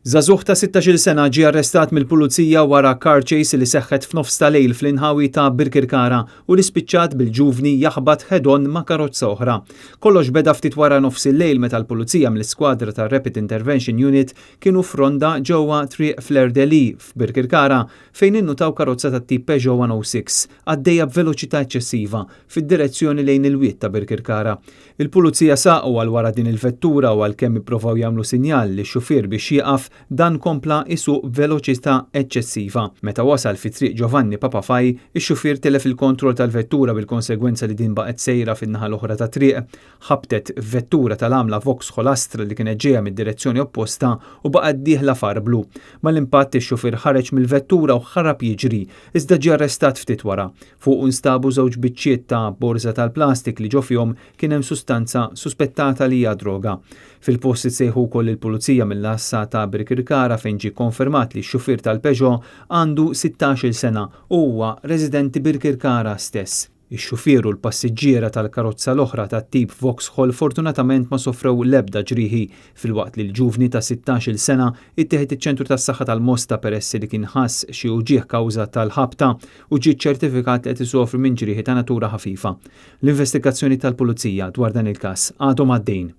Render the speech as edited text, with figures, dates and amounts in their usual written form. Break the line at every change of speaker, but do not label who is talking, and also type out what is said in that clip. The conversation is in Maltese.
Żagħżugħ ta' 16-il sena ġie arrestat mill-Pulizija wara car chase li seħħet f'nofs ta' lejl fl-inħawi ta' Birkirkara u li spiċċat bil-ġuvni jaħbat head-on ma' karozza oħra. Kollox beda ftit wara nofs il-lejl meta l-Pulizija mill-iskwadra ta' Rapid Intervention Unit kienu f'ronda ġewwa Triq Fleur de Lys f'Birkirkara fejn innutaw karozza tat-tip Peugeot 106 għaddejja b'veloċità eċċessiva fid-direzzjoni lejn il-wied ta' Birkirkara. Il-Pulizija saqu għal wara din il-vettura u għalkemm ippruvaw jagħmlu sinjal lix-xufier biex jieqaf, dan kompla jsuq b'veloċità eċċessiva. Meta wasal fi Triq Giovanni Papafaj, ix-xufier tilef il-kontroll tal-vettura bil-konsegwenza li din baqgħet sejra fin-naħa l-oħra tat-triq. Ħabtet f'vettura tal-għamla Vauxhall Astra li kienet ġejja mid-direzzjoni opposta u baqgħet dieħla f'arblu. Mal-impatt ix-xufier ħareġ mill-vettura u ħarab jiġri, iżda ġie arrestat ftit wara. Fuqu nstabu żewġ biċċiet ta' borża tal-plastik li ġo fihom kien hemm sustanza suspettata li hija droga. Fil-post issejħu wkoll il-Pulizija mill-għassa ta' Birkirkara fejn ġie kkonfermat li x-xufier tal-Peugeot għandu 16-il sena u huwa residenti Birkirkara stess. Ix-xufier u l-passiġġiera tal-karozza l-oħra tat-tip Vauxhall fortunatament ma sofrew l-ebda ġrieħi filwaqt li l-ġuvni ta' 16-il sena ittieħed iċ-Ċentru tas-Saħħa tal-Mosta peress li kien ħass xi uġigħ kawża tal-ħabta u ġie ċċertifikat li qed isofri minn ġrieħi ta' natura ħafifa. L-investigazzjoni tal-Pulizija dwar dan il-każ għadhom għaddejn.